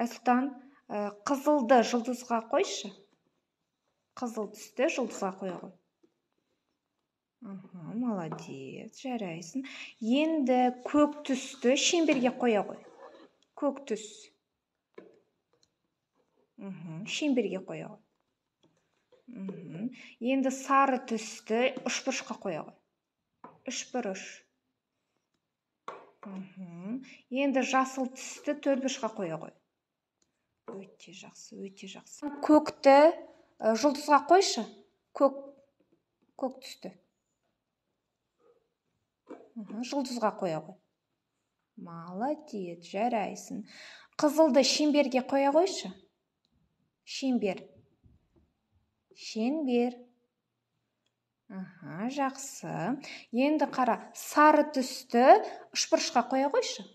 Айсұлтан, қызылды жұлдызға қойшы. Қызыл түсті жұлдызға қоя ғой. Аха, молодец, жарайсың. Енді көк түсті шеңберге қоя ғой. Көк түс. Шеңберге қоя ғой. Енді сары түсті үшбұрышқа қоя ғой. Үшбұрыш. Енді жасыл түсті төртбұрышқа қоя ғой. Өте жақсы, өте жақсы. Көкті жұлдызға қойшы. Көк түсті. Жұлдызға қоя ғой. Молодец, жарайсың. Қызылды шеңберге қоя қойшы. Шеңбер. Шеңбер. Аха, жақсы. Енді қара, сары түсті үшбұрышқа қоя қойшы.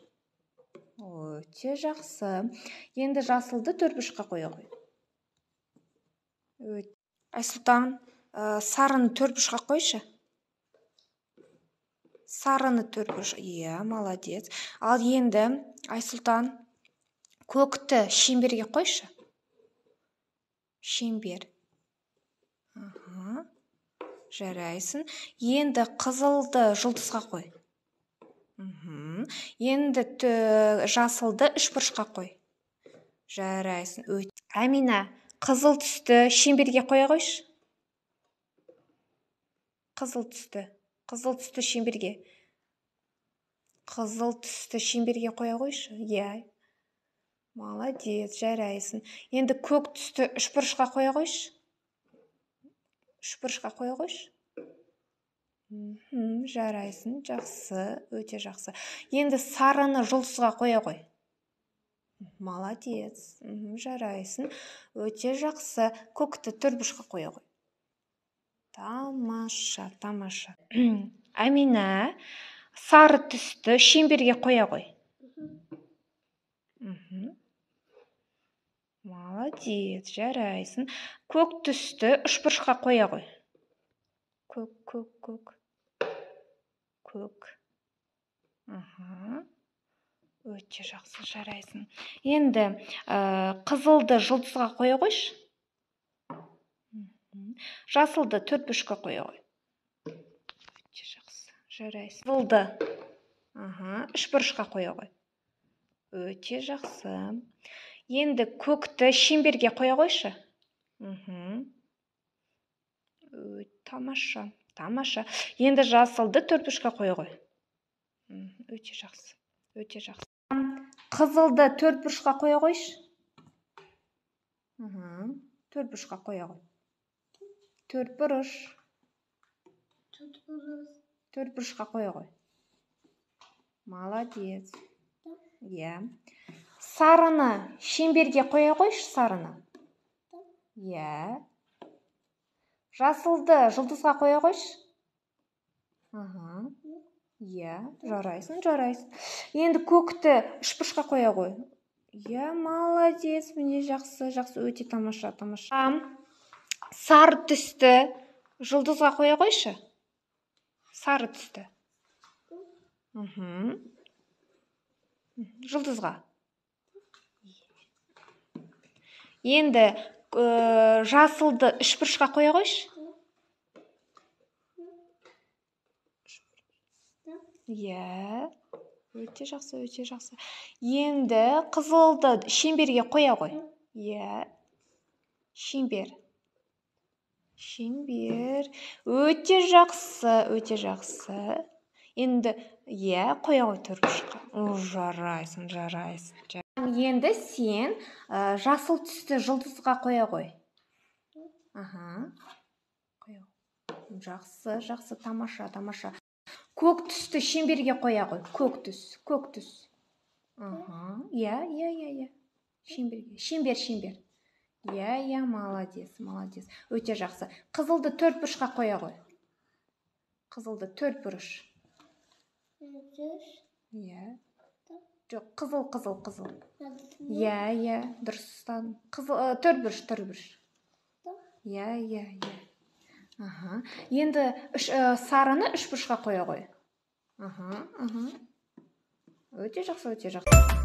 Өте жақсы. Енді жасылды төртбұрышқа қоя қой. Айсұлтан, сарыны төртбұрышқа қойшы. Сарыны төртбұрыш. Иә, молодец. Ал енді Айсұлтан, көкті шеңберге қойшы. Шеңбер. Аха. Жарайсың. Енді қызылды жұлдызға қой. Енді жасылды үшбұрышқа қой. Жарайсың. Әмина, қызыл түсті шеңберге қоя қойшы. Қызыл түсті. Қызыл түсті шеңберге. Қызыл түсті шеңберге қоя қойшы. Иә. Молодец, жарайсың. Енді көк түсті үшбұрышқа қоя қойшы. Үшбұрышқа қоя қойшы. Жарайсың, жақсы, өте жақсы. Енді сарыны жұлдызға қоя қой. Молодец, жарайсың, өте жақсы. Көкті төртбұрышқа қоя қой. Тамаша, тамаша. Әмина, сары түсті шеңберге қоя қой. Молодец, жарайсың. Көк түсті үшбұрышқа қоя қой. Көк, көк, көк. Көк. Аха. Өте жақсы, жарайсың. Енді қызылды жұлдызға қоя қойшы. Жасылды төртбұрышқа қоя қой. Өте жақсы, жарайсың. Қызылды, аха, үшбұрышқа қоя қой. Өте жақсы. Енді көкті шеңберге қоя қойшы. Тамаша, тамаша. Енді жасылды төртбұрышқа қоя қой. Өте жақсы, өте жақсы. Қызылды төртбұрышқа қоя қойшы. Төртбұрышқа қоя қой. Төртбұрыш. Төртбұрышқа қоя қой. Молодец. Иә. Сарыны шеңберге қоя қойшы, сарыны. Иә. Жасылды жұлдызға қоя қойшы. Иә, жарайсың, жарайсың. Енді көкті үшбұрышқа қоя қой. Иә, молодец, міне жақсы, жақсы, өте тамаша, тамаша. Сары түсті жұлдызға қоя қойшы. Сары түсті. Жұлдызға. Енді жасылды үшбұрышқа қоя қойшы. Иә, өте жақсы, өте жақсы. Енді қызылды шеңберге қоя қой. Иә, шеңбер. Шеңбер. Өте жақсы, өте жақсы. Енді, иә, қоя қой төртбұрышқа. О, жарайсың, жарайсың. Енді сен жасыл түсті жұлдызға қоя қой. Аха. Қоя қой. Жақсы, жақсы, тамаша, тамаша. Көк түсті шеңберге қоя қой. Көк түс, көк түс. Аха. Иә, иә, иә, иә. Шеңберге. Шеңбер, шеңбер. Иә, иә, молодец, молодец. Өте жақсы. Қызылды төртбұрышқа қоя қой. Қызылды төртбұрыш. Иә. Жоқ, қызыл, қызыл, қызыл. Иә, иә, дұрыс ұстадың. Қызыл, төртбұрыш, төртбұрыш. Иә, иә, иә. Аха. Енді сарыны үшбұрышқа қоя қой. Аха, аха. Өте жақсы, өте жақсы.